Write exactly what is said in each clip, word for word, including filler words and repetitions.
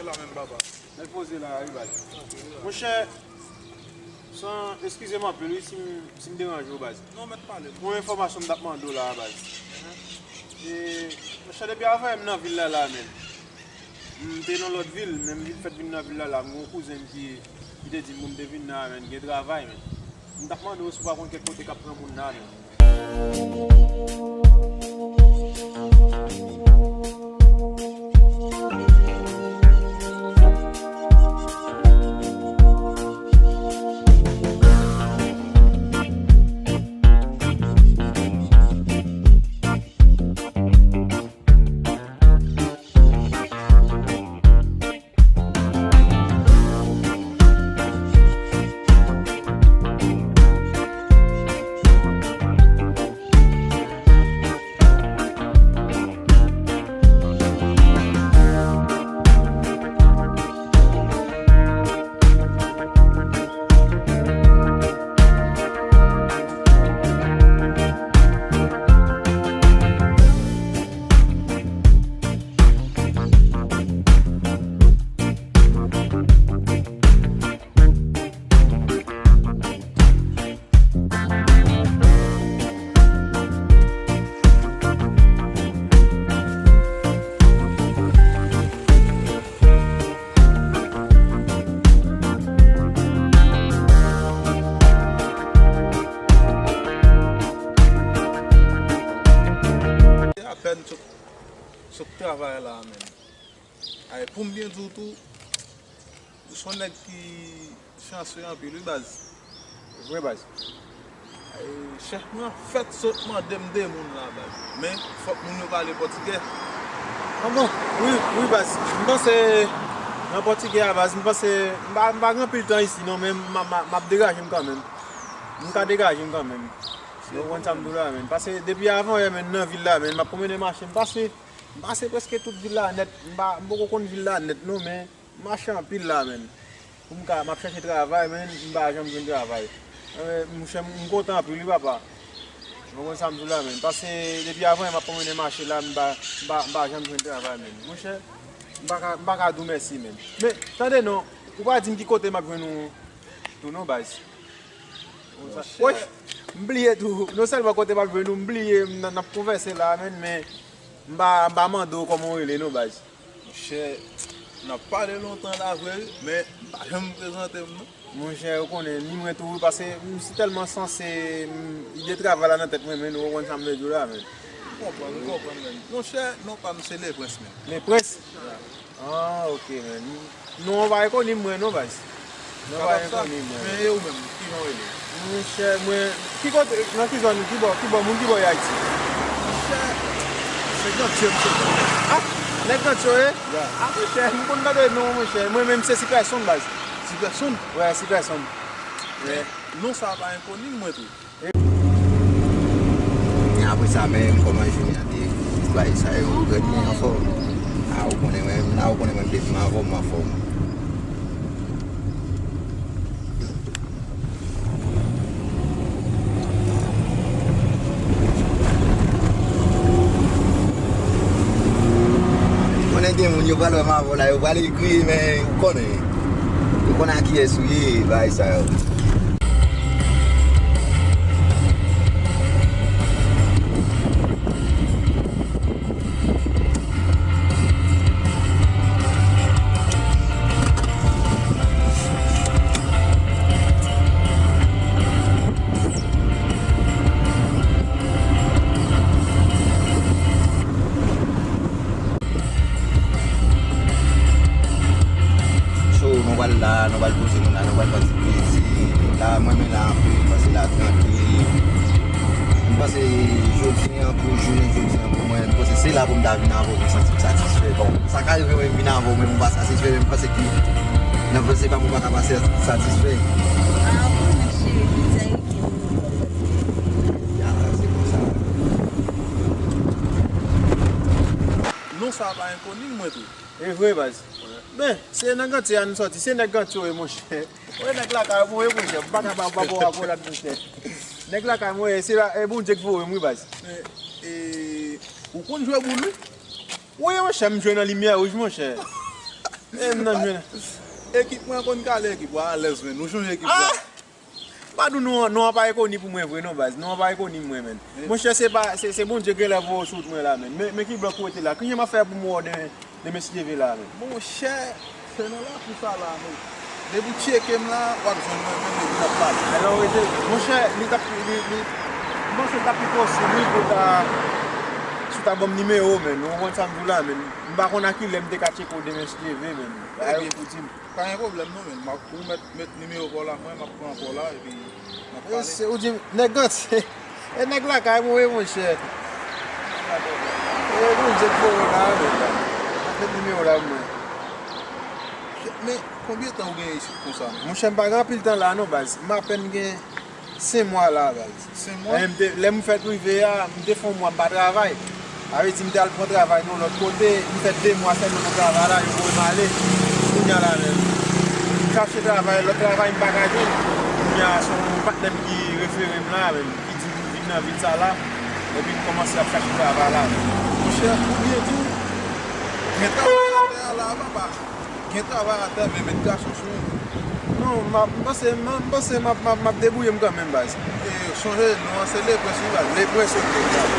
La menm, papa. Bèl poze la, wi, baz. Monchè, san, eskize m anpil, wi, si m, si m deranje w, baz. Non, mèt pale. Yon enfòmasyon m t ap mande w la, baz. E, monchè, depi avan yè m nan vil la, la, menm. M te nan lòt vil, men m vin fèt vin nan vil la, la. M gen yon kouzen m ki, ki te di m pou m te vin nan, men gen travay, men. M t ap mande w si w pa konn kèk kote k ap pran moun la, men. Apèn sot, sot travay la menm. Ay, pou m byen di w tou, ou se yon nèg ki chanse anpil, wi, baz. Vre, baz. Ay, chèf mwen an fèk sot mande m de moun la, baz. Men, fòk moun yo pale pòtigè. Ah bon? Wi, wi, baz. M panse nan pòtigè a, baz, m panse m pa, m pa gen anpil tan isi, non, men m, m, m, m ap degaje m kanmenm. M ka degaje m kanmenm. Ou konprann sa m di w la, menm. Paske depi avan yè, menm, nan vil la, menm, m ap pwomene mache m pase. M pase prèske tout vil la nèt. M pa, m poko konn vil la nèt non, men m mache anpil la, menm. Pou m ka, m ap chèche travay, men m pa janm jwenn travay. Anben, monchè, m, m kontan anpil, wi, papa. Ou konprann sa m di w la, menm. Paske depi avan yè m ap pwomene mache la, m pa, m pa, m pa janm jwenn travay, menm. Monchè, m pa ka, m pa ka di w mèsi, menm. Men, tande non, ou pa di m ki kote m ap jwenn ou tou non, baz. Monchè. Woy, m bliye tou. Non sèlman kote m ap jwenn ou, m bliye, m nan, n ap konvèse la, menm, men m pa, m pa mande w kòman w rele non, baz. Monchè, n ap pale lontan la vre, wi, men m pa janm prezante m, non. Monchè, ou konnen, ni mwen tou, paske m si tèlman sanse, m, ide travay la nan tèt mwen, men ou konn sa m vle di w la, men. M konprann, m konprann, men. Monchè, non pa m se Leprens, men. Leprens? Ya. Ah, ok, men. Non, ou pa rekoni mwen, non, baz. Non, ou pa rekoni mwen. Men e ou menm, kijan w rele? Monchè, mwen, ki kote, nan ki zòn, ki bò, ki bò, moun ki bò Ayiti? Monchè, se Gantye, monchè. Ah, nèg Gantye, wi? Ya. Ah, monchè, m konn tande non, monchè. Mwen menm, se Sipèsonn, baz. Sipèsonn? Wi, Sipèsonn. Wi. Non sa a pa enkoni mwen tou. Men apre sa menm, kòman jounen an te, bagay sa yo, rèd men anfòm. A, ou konnen mwen, la ou konnen mwen m te fè avè w, m anfòm. Konnen gen moun yo pral wè m avè w la, yo prale kriye, men ou konnen. Yo konnen a kiyès ou ye, bagay sa yo. So, nou pral la, nou pral poze nou la, nou pral pran ti plezi. La, mwen menm la anpil, pase la trankil. M panse jodi a pou jounen jodi a pou mwen, m panse se la pou m ta vin avè w, pou m santi m satisfè. Bon, sa ka rive mwen vin avè w, men m pa satisfè, men m panse ki nan panse pa m ou pa ka pa satisfè. Ah, ou konnen cheri, pizza e kem. Ya, se konsa. Non sa pa enkoni mwen tou. E vre, baz. Wi. Ben, se nan Gantye a nou sòti, se nèg Gantye yo ye, monchè. Ou wè nèg lakay mwen, wi, monchè, m pa ka pa, pa ba w akolad, monchè. Nèg lakay mwen, se la, e Bondye k voye m, wi, baz. Men, e, ou konn jwe boul, wi? Wi, monchè, m jwe nan limyè wouj, monchè. E m nan jwenn. Ekip mwen konn kale ekip, w alèz, men. Ou chonje ekip sa? Ah! M pa di w non, non an pa rekoni pou mwen vre non, baz. Non an pa rekoni mwen, menn. Monchè, se pa, se, se Bondye genlè voye w sou wout mwen la, menn. Men, men ki blòk ou rete la? Kijan m ap fè pou m wè w demen, demen si Dye vle la, menn? Monchè, se nan lakou sa la, men. Depi w tcheke m la, w ap jwenn mwen, menn, epi n ap pale. Alò, rete, monchè, li t ap, li, li, m panse l t ap pi posib, wi, pou w ta, si w ta ban m nimewo w, menn. Ou konprann sa m di w la, menn. M pa konn a kilè m te ka tcheke w demen si Dye vle, menn. Ebyen, ou di m. Pa gen pwoblèm non, menn. M ap, ou mèt met nimewo pa w la, mwen, m ap pran pa w la, epi n ap pale. Mesye, ou di m, nèg gantye. E nèg lakay mwen, wi, monchè. E Bondye k voye w la, menn. M ap met nimewo w la pou mwen. Men, konbyen tan ou gen isit konsa, menn? Monchè, m pa gen anpil tan la, non, baz. M apèn gen Senk mwa la, baz. Senk mwa? E, m te, lè m fèk rive a, m te fè yon mwa m pa travay. Sa vle di m te al pran travay nan yon lòt kote, m fè de mwa sèlman nan travay la, yo voye m ale. Kounye a la menm, m chache travay, lòt travay m pa ka jwenn. Kounye a se yon patnè m ki refere m la menm, ki di m vin nan vil sa la, epi m kòmanse ap chache travay la menm. Monchè, ou byen di, men travay atè a la, papa. Gen travay atè, men met gason sou ou. Non, m ap, m panse, m, m panse m ap, m ap, m ap debouye m kanmenm, baz. E, sonje, non an se Lepwens, wi, baz. Lepwens, oke, baz.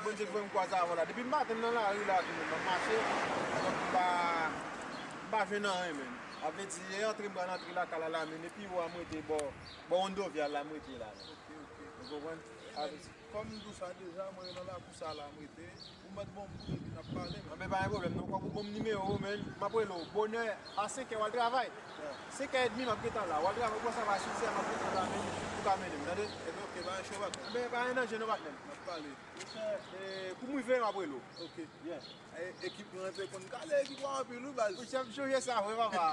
Bondye k fè m kwaze avè w la. Depi maten m nan lari la, tou, m ap mache, donk m pa, m pa jwenn anyen, menn. Sa vle di, e antre m pral antre lakay la, la, menn, epi ou a m rete bò, bò Mondovia la, m rete la, menn. Oke, oke. Ou konprann? Sa vle di, kòm m di w sa deja, mwen nan lakou sa la, m rete. Ou mèt ban m kout epi n ap pale, menn. Anben, pa gen pwoblèm, non. Ou kwè ou ban m nimewo w, menn. M ap rele w bonè a senk è w al travay. Senk è edmi, m ap gentan la. W al travay, ou pran sa va sis è, m ap gentan la, menn. Ou ka mennen m, tande? Ebyen, oke, pa gen cho, patnè. Anben, pa gen danje, non, patnè m. N ap pale. Monchè, e, kou m rive, m ap rele w. Oke. Yeah. E, ekip mwen te konn kale ekip la anpil, wi, baz. Monchè, m chonje sa, vre, papa.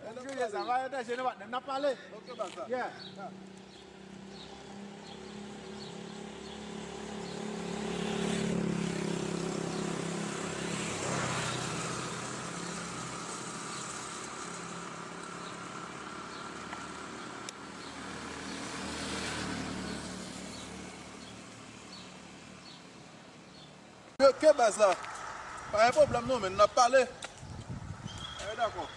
M chonje sa, pa gen danje, non, patnè m. N ap pale. Oke, baz la. Yeah. Yo, ke baz la. Pa gen pwoblèm non, men n ap pale. Alright, dakò.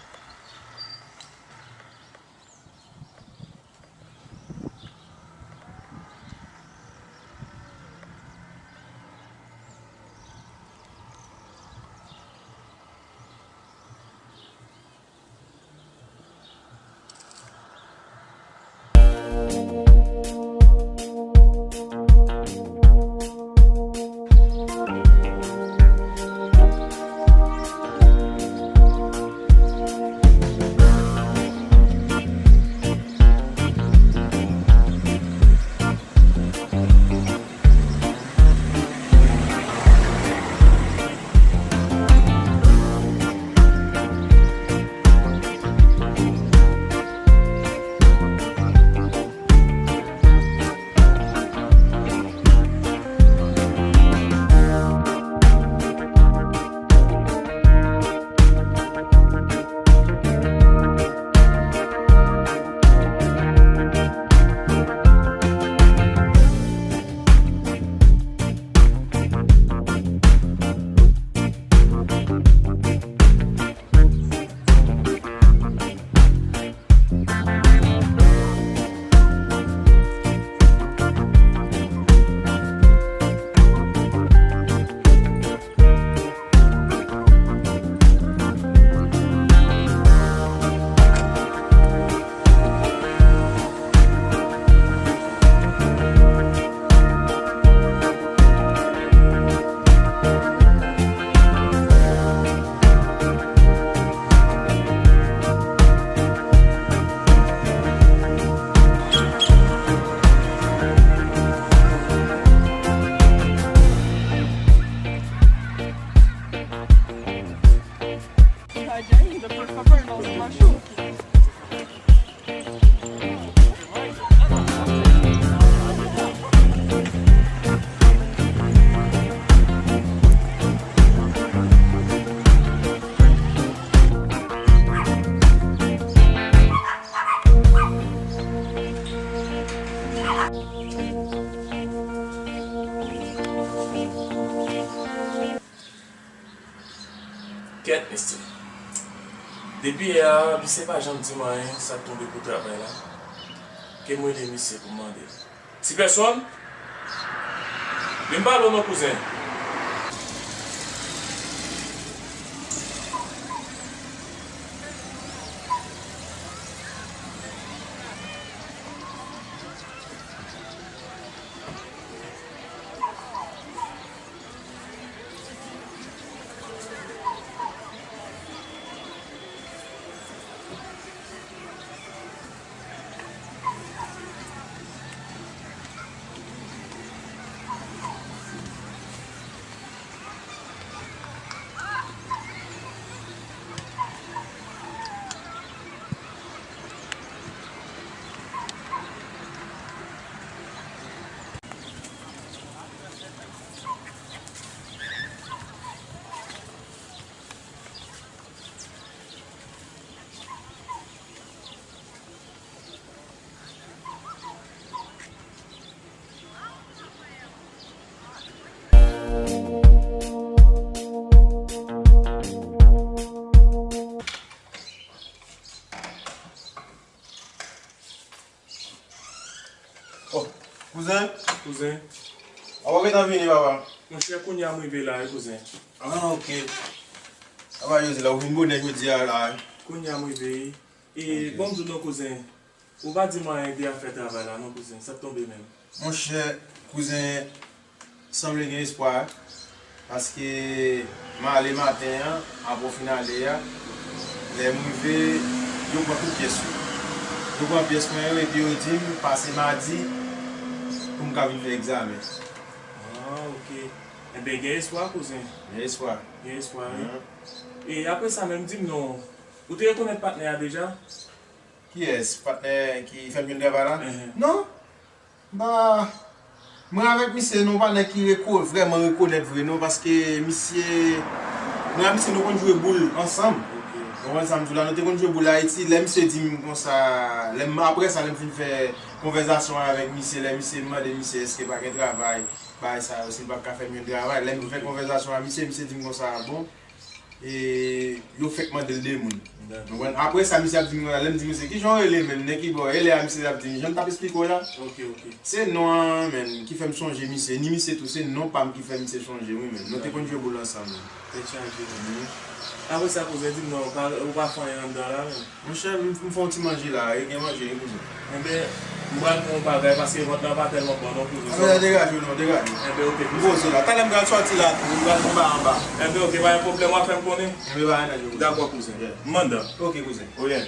Mesye. Depi yè a, misye pa janm di m anyen, sa k tonbe pou travay la. Ke m rele misye pou m mande l. Ti pèsòn? Vin pale w non, kouzen. Oh, kouzen? Kouzen. A, w gentan vini, papa? Monchè, kounye a m rive la wi, kouzen. Ah, ok. Papa Jozè, la, ou vin bonè jodi a la wi. Kounye a m rive wi. E, ok, bon, m di w non, kouzen. Ou pa di m anyen de afè travay la non, kouzen. Sa k tonbe menm? Monchè, kouzen, sanble gen espwa, paske m ale maten an, apre w fin ale a, lè m rive, yo pran tout pyès yo. Yo pran pyès mwen yo, epi yo di m pase madi pou m ka vin fè egzamen. Ah, ok. Enben, gen espwa, kouzen. Gen espwa. Gen espwa, wi. Mhm. E apre sa menm, di m non, ou te rekonèt patnè a deja? Kiyès? Patnè ki fè m jwenn travay la? Mhm. Non. M pa, mwen avèk misye, nou pa nèg ki reko-, vrèman rekonèt vre, non, paske misye, mwen ak misye, nou konn jwe boul ansanm. Ok. Ou konprann sa m di w la? Nou te konn jwe boul Ayiti. Lè misye di m konsa, lè m, apre sa, lè m fin fè konvèzasyon an avèk misye, lè misye, m mande misye èske pa gen travay, bagay sa yo, si l p ap ka fè m jwenn travay. Lè m fè konvèzasyon an ak misye, misye di m konsa, bon, e yo fèk mande l de moun. Dakò. Ou konprann? Apre sa, misye ap di m, lè m di misye, "Kijan w rele menm, nan ki bò?" E lè a misye ap di m, jan m t ap esplike w la. Ok, ok. Se non an menm ki fè m sonje misye, ni misye tou, se non pa m ki fè misye sonje m wi menm. Nou te konn jwe boul ansanm wi. Tèt chaje menm. Mhm. Apre sa, kouzen, di m non, ou pa, ou pa fè anyen anndan la menm? Monchè, m, m fè yon ti manje la, e gen manje wi, kouzen. Enben, m pral pran yon bagay paske vant lan pa tèlman bon non, kouzen. Anben, degaje w non, degaje w. Enben, ok, kouzen. M poze la. Talè m pral sòti la tou, m pral anba, anba. Enben, ok, pa gen pwoblèm, w a fè m konnen. Enben, pa gen anyen, kouzen. Dakò, kouzen. Yeah. M anndan. Ok, kouzen. Oh, yeah.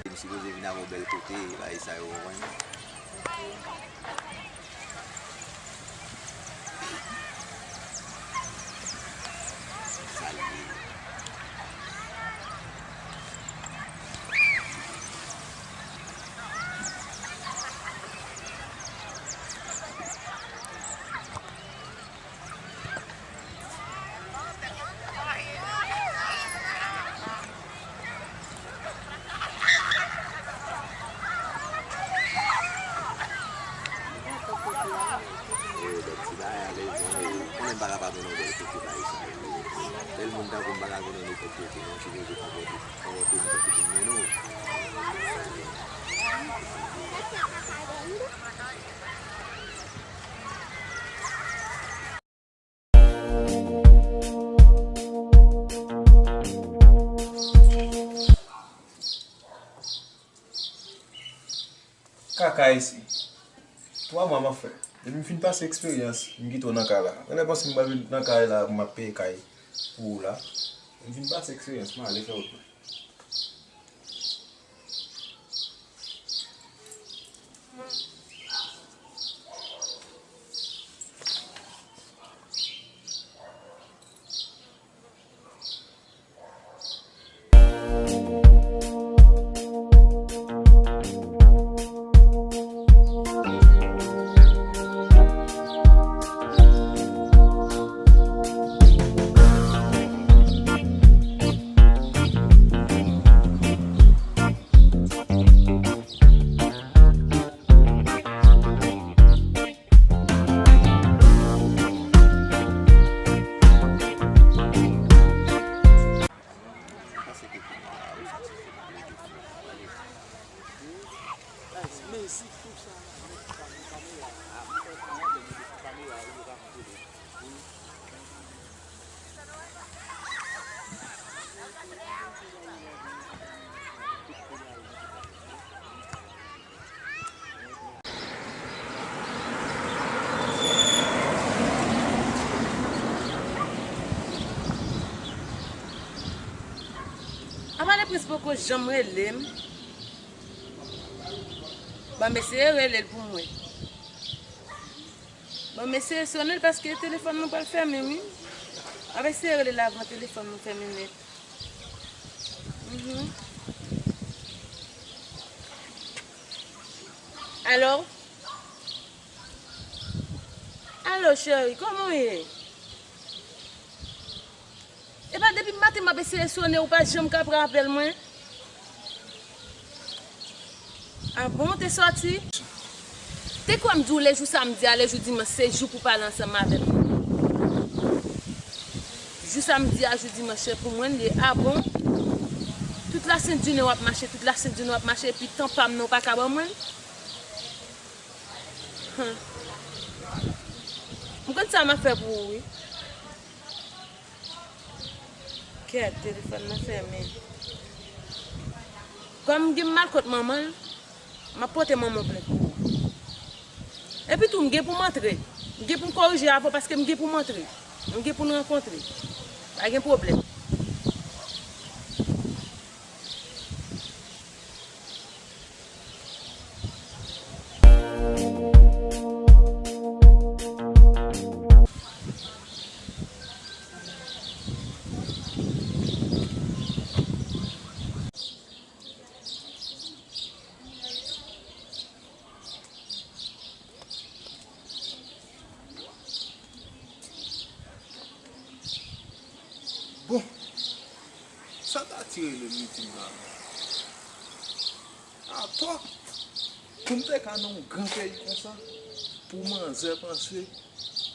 M sipoze vin avè w bèl kote, bagay sa yo, w konprann? Salye. Yo, bèl ti bagay a, bèl jan yo. Konnen m pa ka pa konnen yon bèl kote bagay sa yo. Bèl moun tankou m pa ka konnen nenpòt kote, non, sipoze konpòte, konpòte m tankou moun, men non. Kaka isi. Twa mwa m ap fè. Depi m fin pase eksperyans, m kite w nan kay la. Genlè panse m pral vin nan kay la pou m ap peye kay pou ou la. M fin pase eksperyans, m ale fè wout mwen. Mezi tou sa la, met kamera a, mwen fè kamera, mwen met kamera a, yo pa kontwole. Apa Leprens poko janm rele m? Ban m eseye rele l pou m wè. Ban m eseye sone l paske telefòn mwen pral fèmen wi. Ap eseye rele l avan telefòn mwen fèmen nèt. Mhm. Alo? Alo, cheri, kòman w ye? Epa depi maten m ap eseye sone, ou pa janm ka pran apèl mwen. A bon, ou te sòti? Te kwè m di w lejou samdi a, lejou dimanch, se jou pou pale ansanm avè m. Jou samdi a, jou dimanch, se pou mwen l ye. A bon? Tout lasent jounen w ap mache, tout lasent jounen w ap mache, epi tan pa m nan, ou pa ka ban mwen l? Hum. M konn sa m ap fè pou ou, wi. Kèt, telefòn nan fèmen. Kòm m gen mal kont manman l, m ap pote manman w plent pou ou. Epi tou, m gen pou m antre. M gen pou m korije avè w paske m gen pou m antre. M gen pou n rankontre. Pa gen pwoblèm. Bon, sa ta tire le midi m la. Atò, pou m te ka nan yon gran peyi konsa, pou manzè panse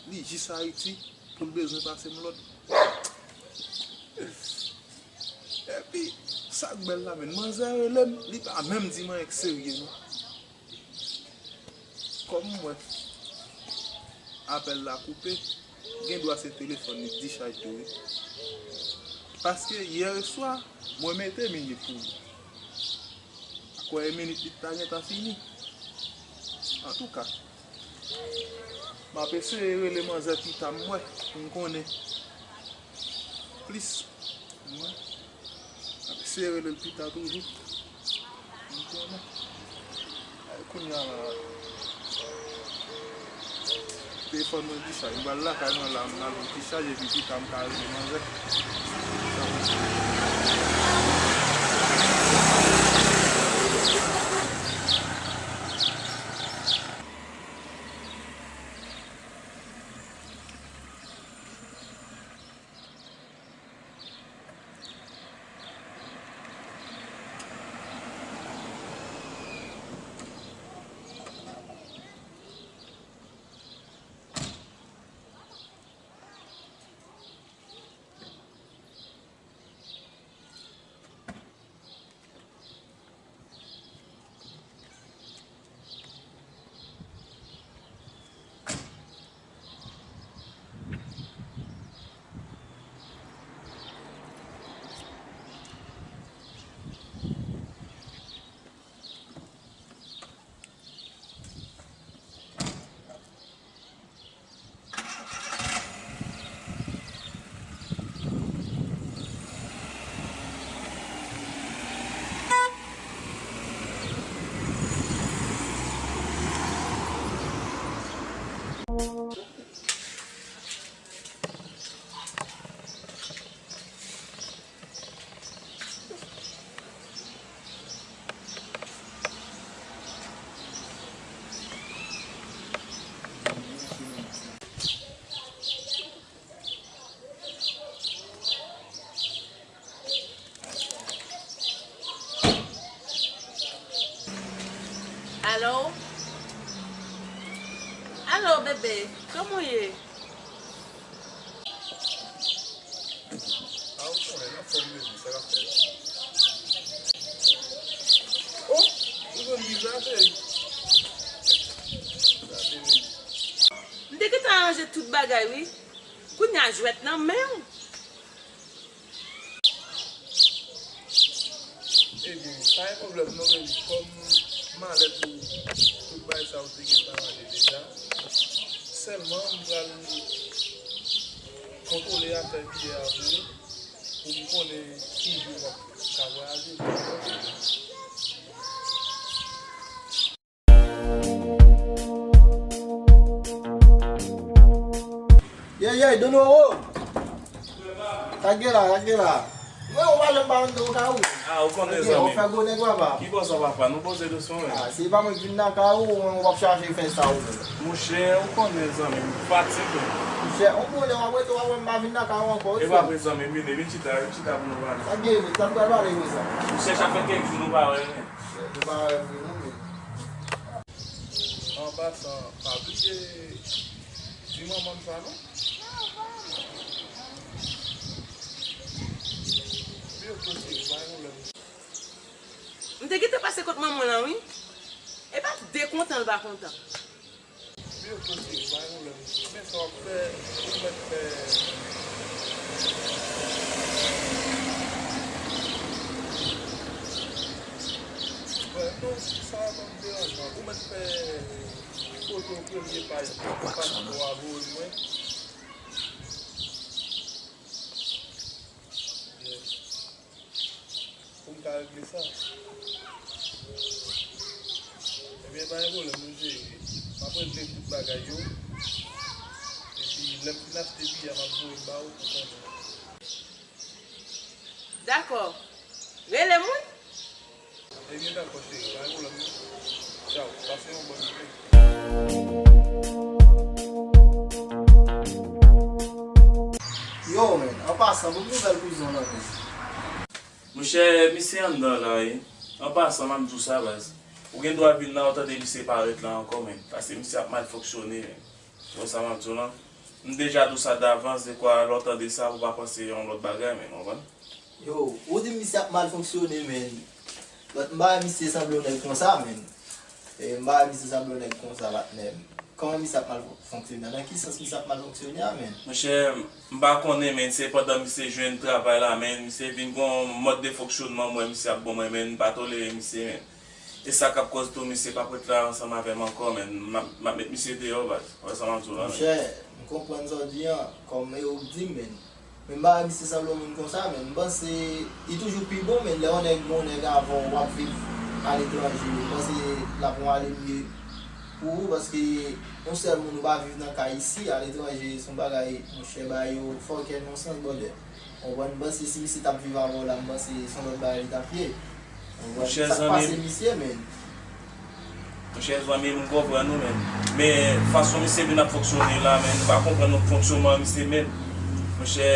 li jis Ayiti, pou l bezwen pase m lòd. Epi, sa k bèl la menm, manzè rele m, li pa menm di m anyen k serye non. Kòm m wè apèl la koupe, gen dwa se telefòn li t dichaj tou wi. Paske yè swa, mwen mete minit pou li. Kwè minit li t ta gentan fini. Antouka, m ap eseye rele manzè pita m wè, pou m konnen plis. Mwen, m ap eseye rele l pita toujou. M konnen. Ay, kounye a la, telefòn mwen dichaj. M pral lakay mwen la, m al dichaj epi pita m ka rele manzè. Alo? Alo, bebe, kòman w ye? A, ou konnen, n anfòm, bebe, sa k ap fèt? bagay wi. Kounye a jwèt nan men w. Ebyen, pa gen pwoblèm non, baby. Kòm malèt ou, tout bagay sa ou te gentan ranje deja. Sèlman, m pral kontwole afè biyè a pou ou, pou m konnen ki jou w ap ka vwayaje. Ye, ye, Donoro! Sa k gen la, sa k gen la? Mwen, ou pa janm pa vin nan ka ou. Ah, ou konnen, zanmi. Ou fè gwo nèg, papa. Ki bò sa, papa? Nou poze dousman, men. Ah, se pa mwen k vin nan ka ou, ou p ap chache fè sa ou menm. Monchè, ou konnen, zanmi, m fatige. Monchè, on bon lè w ap rete, w ap wè m pa vin nan ka ou ankò, wi, frè m. E pa vre, zanmi, vini, vin chita, vin chita pou nou pale. Sa k gen, sa m pral pale konsa? Monchè, sa fè kèk jou nou pa wè, men. Nou pa wè vre, non, men. An pasan, pa bliye di manman m sa, non. Wi, ok, cheri, pa gen pwoblèm. M te gentan pase kot manman w lan, wi. E pa de kontan l pa kontan. Wi, ok, cheri, pa gen pwoblèm. Men sa w ap fè, ou mèt fè. Bon, non, sa pa m deranjman. Ou mèt fè foto premye paj paspò a voye mwen. Pou m ka regle sa. Ebyen, pa gen pwoblèm, nou jere. M ap regle tout bagay yo. Epi, lè m fin achte biyè, m ap voye l ba ou pou konnen. Dakò. Rele m, wi. Ebyen, dakò, cheri, pa gen pwoblèm, non. Tchaw, pase yon bòn jounen. Yo, men, an pasan, bon nouvèl kouzin w lan, men. Monchè, misye anndan la, wi. An pasan, m ap di w sa, baz. Ou gen dwa vin la, ou tande misye parèt la ankò, men. Paske misye ap mal fonksyone, men. Bon, sa m ap di w lan. M deja di w sa davans, dekwa lè w tande sa, pou w pa panse yon lòt bagay, men, w konprann? Yo, ou di misye ap mal fonksyone, men. But m pa wè misye sanble yon nèg konsa, men. E, m pa wè misye sanble yon nèg konsa, patnè m. Kòman misye ap mal fonksyone? Nan ki sans misye ap mal fonksyone a, men? Monchè, m pa konnen, men, se pandan misye jwenn travay la, men, misye vin gon mòd de fonksyonman, m wè misye ap ban mwen, men, m pa tolere misye, men. E sa k ap kòz tou misye p ap ret la ansanm avè m ankò, men. M ap, m ap met misye deyò, baz. Ou wè sa m ap di w la, men. Monchè, m konprann sa w di an, kòm e ou k di m, men. Men m pa wè misye sanble yon moun konsa, men. M panse li toujou pi bon, men, lè yon nèg gen yon nèg avè w, w ap viv aletranje, m panse l ap yon ale mye pou ou, paske yon sèl moun ou pa viv nan kay isi, aletranje, se yon bagay, monchè, bagay yo fòkè nan yon sans, brother. Ou konprann? M panse si misye t ap viv avè w la, m panse se yon lòt bagay li t ap ye. Ou konprann? Monchè, sa k pase misye, men. Monchè, zanmi, m konprann ou, men. Men, fason misye vin ap fonksyone la, men, m pa konprann fonksyonman misye, men. Monchè,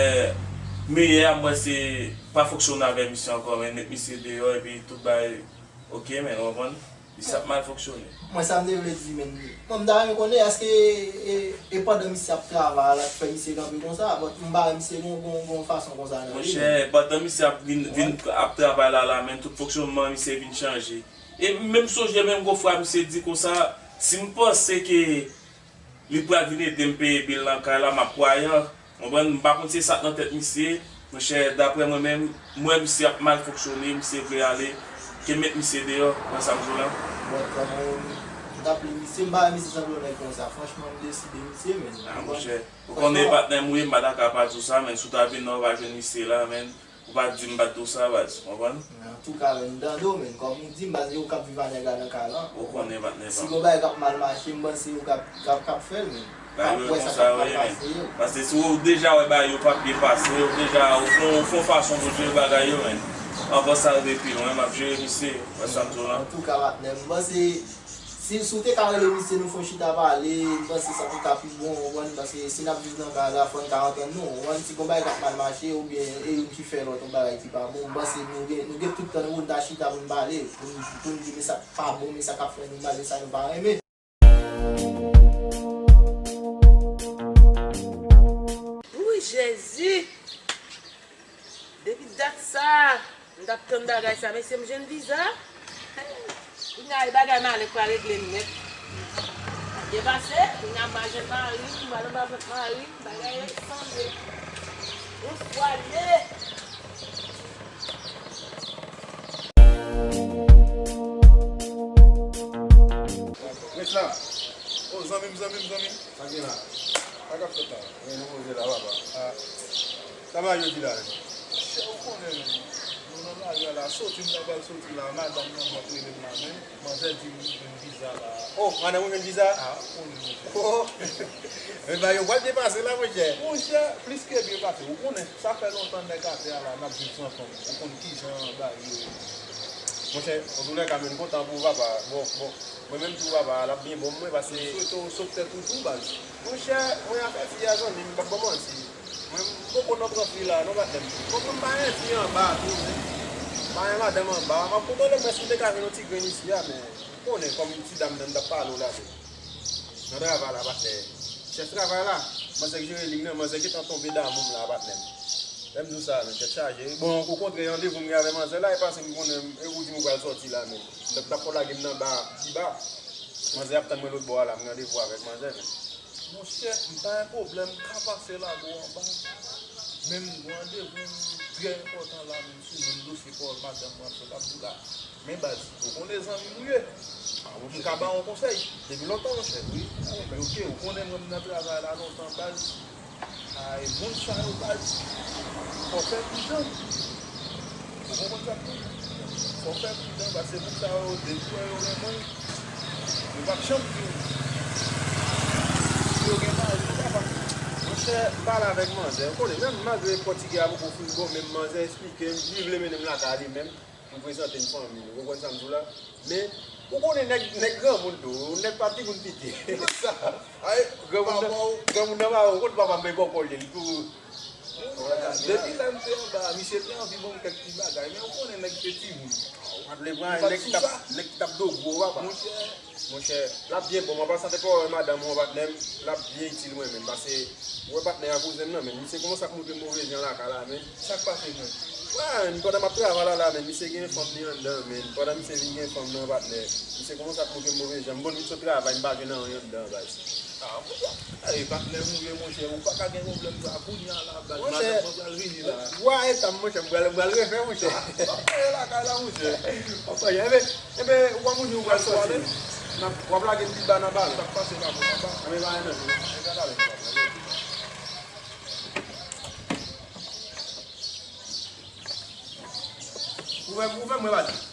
meyè a, m wè se pa fonksyone avè misye ankò, men, met misye deyò, epi tout bagay, ok, men, ou konprann? Misye ap mal fonksyone. Mwen, sa m te vle di, men, mwen, m ta renmen konnen, èske e, e pandan misye ap travay la k fè misye kanpe konsa? But m pa wè misye gon, gon, gon fason konsa nan li, men. Monchè, pandan misye ap vin, vin ap travay la, la, men, tout fonksyonman misye vin chanje. E menm sonje, menm gon fwa misye di konsa, si m panse ke li pral vin ede m peye bil nan kay la, m ap kwayan. Konprann? M pa konn si se sa k nan tèt misye. Monchè, daprè mwen menm, m wè misye ap mal fonksyone, misye vle ale, ke m met misye deyò, ou wè sa m di w la? Bon, kòm ou, m t ap li misye, m pa wè misye sanble yon nèg konsa. Franchman, m desi de misye, men. Ah, monchè, ou konnen patnè m, wi, m pa ta ka pa di w sa, men si w ta vin la, ou va jwenn misye la, men. Ou pa di m pa t di w sa, baz, konprann? Antouka, men, m tande w, men, kòm ou di m, baz, e ou k ap viv a nèg la nan kay lan. Ou konnen, patnè pa m. Si gon bagay k ap mal mache, m panse ou k ap, k ap, k ap fè l, men. Bagay yo konsa, wi, men. Paske si w deja wè bagay yo p ap byen pase, ou deja, ou fè, ou fè yon fason pou jere bagay yo, men. Anvan sa rive pi lwen, m ap jere misye, wè sa m di w lan. Antouka, patnè, m panse Si, si w te ka rele misye, nou fè yon chita pale, m panse sa te ka pi bon, ou konprann, paske si n ap viv nan kay la, fò n ka antann nou, ou konprann, si gon bagay k ap mal mache, oubyen e youn ki fè lòt yon bagay ki pa bon, m panse nou gen, nou gen tout tan nou pou n ta chita pou n pale, pou n, pou n di men sa k pa bon, men sa k ap fè nou mal, men sa nou pa renmen. Wouy, Jezi! Depi dat sa a, m t ap tann bagay sa, mesye, m jwenn viza. Kounye a, e bagay malè k pral regle m nèt. Byen pase, kounye a m al jwenn mari m, m al anba vant mari m, bagay yo sanble. Yon fwa de. Mesla. Oh, zanmi m, zanmi m, zanmi m. Sa gen la? Sa k ap fèt la? Gen nou poze la, papa. Ah. Sa bagay yo di la menm? Chè, ou konnen menm. Nou nan lari a la, soti m ta pral soti la, madanm nan mwen rele m la menm. Manzè di m li jwenn viza la. Oh, madanm ou jwenn viza? Ah, ou konnen, monchè. Oh. Men bagay yo pral byen pase la, monchè. Monchè, plis ke byen pase. Ou konnen, sa fè lontan nèg atè a la, n ap viv ansanm. Ou konn kijan bagay yo ye. Monchè, antoulèka, m kontan pou ou, papa. Bon, bon. Mwen menm tou, papa, l ap byen bon mwen, paske... M swete w sot tèt ou tou, baz. Monchè, mwen afè fi a, zanmi m, m p ap ba w manti. Mwen, m poko nan pran fi la, non, patnè m. Bon, mwen pa gen fi anba tou, men. Pa gen madanm anba. M ap kontole mwen si m te ka jwenn yon ti grenn isi a, men ou konnen, kòm ti dam nan, m t ap pale w la, men. Nan travay la, patnè. Chèf travay la, manzè k jere liy nan, manzè gentan tonbe damou m la, patnè m. Lè m di w sa, men, tèt chaje. Bon, okontrè, randevou m gen avè manzè la, e paske m konnen, e ou di m ou pral sòti la, men. M t ap, t ap fò lage m nan ba, pi ba. Manzè ap tann mwen lòt bò a la, m randevou avèk manzè, men. Monchè, m pa gen pwoblèm, m ka pase lage w anba. Men m gen randevou trè enpòtan la, menm sou menm dosye pa w, madanm mwen ap sot ap di w la. Men baz, ou konnen zanmi m ou ye. Ah, monchè, m ka ba w yon konsèy. Depi lontan, monchè. Wi. Epi, oke, ou konnen mwen m nan travay la lontan, baz. Ay, moun sa yo, baz, fò fè pridan. Ou konprann sa m di w? Fò fè pridan, paske moun sa yo, depi w wè yo renmen w, yo p ap janm di w si yo gen mari, yo pa pa. Monchè, m pale avèk manzè. Ou konnen, menm malgre pòtigè a poko fin bon, men manzè eksplike m, li vle mennen m lakay li menm. Pou prezante m fanmi l, ou konprann sa m di w la? Men, ou konnen nèg, nèg granmoun tou, nèg pa timoun piti. Sa, ay, granmoun nan, papa w, granmoun nan pa, ou konn papa m bay bòkò l ye, li tou. Depi lè m te anba, misye te anvi ban m kèk ti bagay, men ou konnen nèg te timoun. Ou pa t vle pran nèg ki t ap, nèg ki t ap do gwo, papa. Monchè, Monchè, l ap byen bon. Mwen pa santi pwoblèm madanm mwen, patnè m, l ap byen itil mwen menm. Paske, ou wè patnè a kouzen m nan, men misye kòmanse ap montre m move jan lakay la, men. Sa k pase, men? Wè, men pandan m ap travay la, la, men misye gen fanm li anndan, men. Pandan misye vin gen fanm nan, patnè, misye kòmanse ap montre m move jan. M konn vin sot travay, m pa jwenn anyen anndan, baz. Ah, monchè. Ey, patnè m ou ye, monchè. Ou pa ka gen pwoblèm sa. Kounye a la, baz. Monchè, madanm mwen pral vini la. Wa eta m, monchè. M pral, m pral refè, monchè. Ah, w ap fè lakay la, monchè. W ap fè, enben, enben, ou pa moun yo pral sòti. N ap, w ap lage m pi ba nan bal. Sa k pase la, pou papa? Enben, pa anyen, non. Enben, talè, papa. Ouvè, ouvè mwen, baz.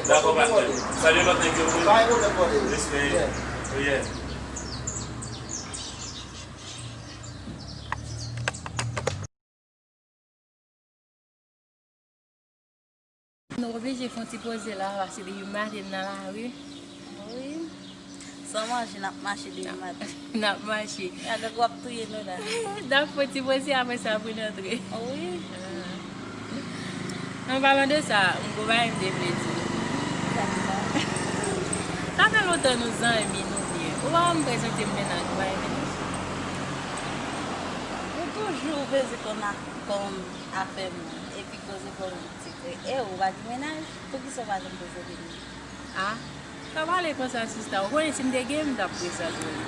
Dakò, patnè. Salye lòt nèg yo, wi. Respè. Yeah. Nou oblije fè yon ti poze la, paske depi maten n nan lari. Wi. San manje, n ap mache depi maten. N ap mache. Gade w ap touye nou la. N ap fè yon ti poze, apre sa pou n antre. Wi. Ah. An palan de sa, m gon bagay m te vle di w. Sa fè lontan nou zanmi, nou byen. Ou pa janm prezante m mennaj ou, pa vre? Ou toujou vle konn a-, konn afè moun, epi koze fò nou ti kre. E ou pa gen mennaj? Poukisa w pa janm prezante m li? Ah, pa pale konsa, sista. Ou konnen si m te gen, m t ap prezante w li.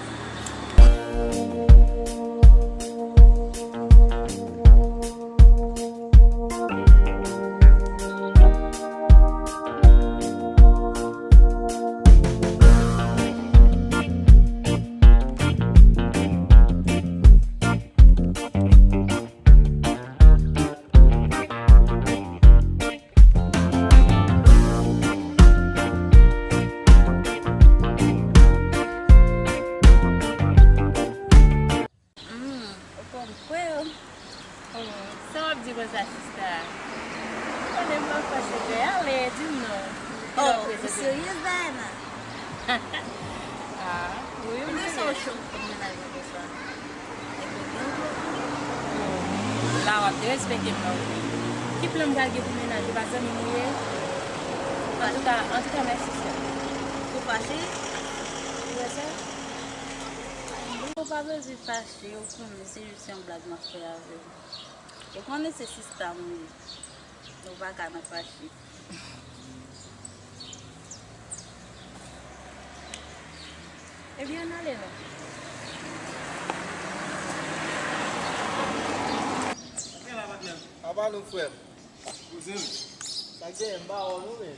La sista. Ou konnen m pa fache, fè ale, di m non. Ki lè w prezante? Ou seryez, Diana? Ah, wi, m seryez. Kòman sa w cho pou mennaj mwen konsa? Epi gen gwo. La w ap derespekte m nan, wi. Ki plan m pral gen pou mennaj ou, pa zanmi m ou ye? Antouka, antouka, mèsi, sè. Ou fache? Ou wè sa? Non, ou pa bezwen fache, ou konnen se jis yon blag m ap fè avè w. Ou konnen se sista m ou ye. Nou pa ka nan fache. Ebyen, ann ale non. Apa nou, frè m? Kouzen m. Sa k genyen, m pa wè w non, men.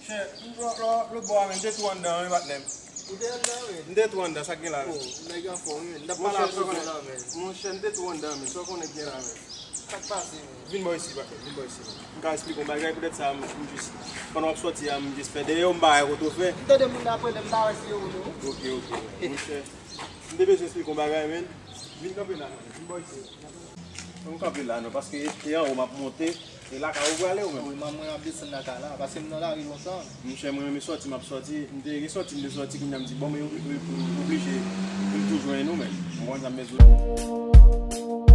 Chè, m lò, lò, lòt bò a, men, m te tou anndan, wi, patnè m. Ou te anndan, men? M te tou anndan, sa k gen la, men? Oh, nèg anfòm, wi, men. N t ap pale avèk ou la, men. Monchè, m te tou anndan, men. Sa w konnen k gen la, men? Sa k pase, men? Vin bò isi, patnè m, vin bò isi, men. M ka esplike w yon bagay, poutèt sa, m, m jis, pandan w ap sòti a, m jis fè dèyè w, m pa wè kote w fè. M tande moun ap rele m, m pa wè si se ou, non. Ok, ok, men. Monchè, m te bezwen esplike w yon bagay, men. Vin kanpe la, patnè m, vin bò isi. Ann kanpe la non, paske e anwo m ap monte, e lakay ou prale ou menm? Wi, man, mwen ap desann lakay la, paske m nan lari lontan. Monchè, mwen menm e sòti m ap sòti, m te gen sòti m te sòti, kounye a m di, bon, men ou, ou, ou oblije pou m tou jwenn ou, men ou konn sa m bezwen.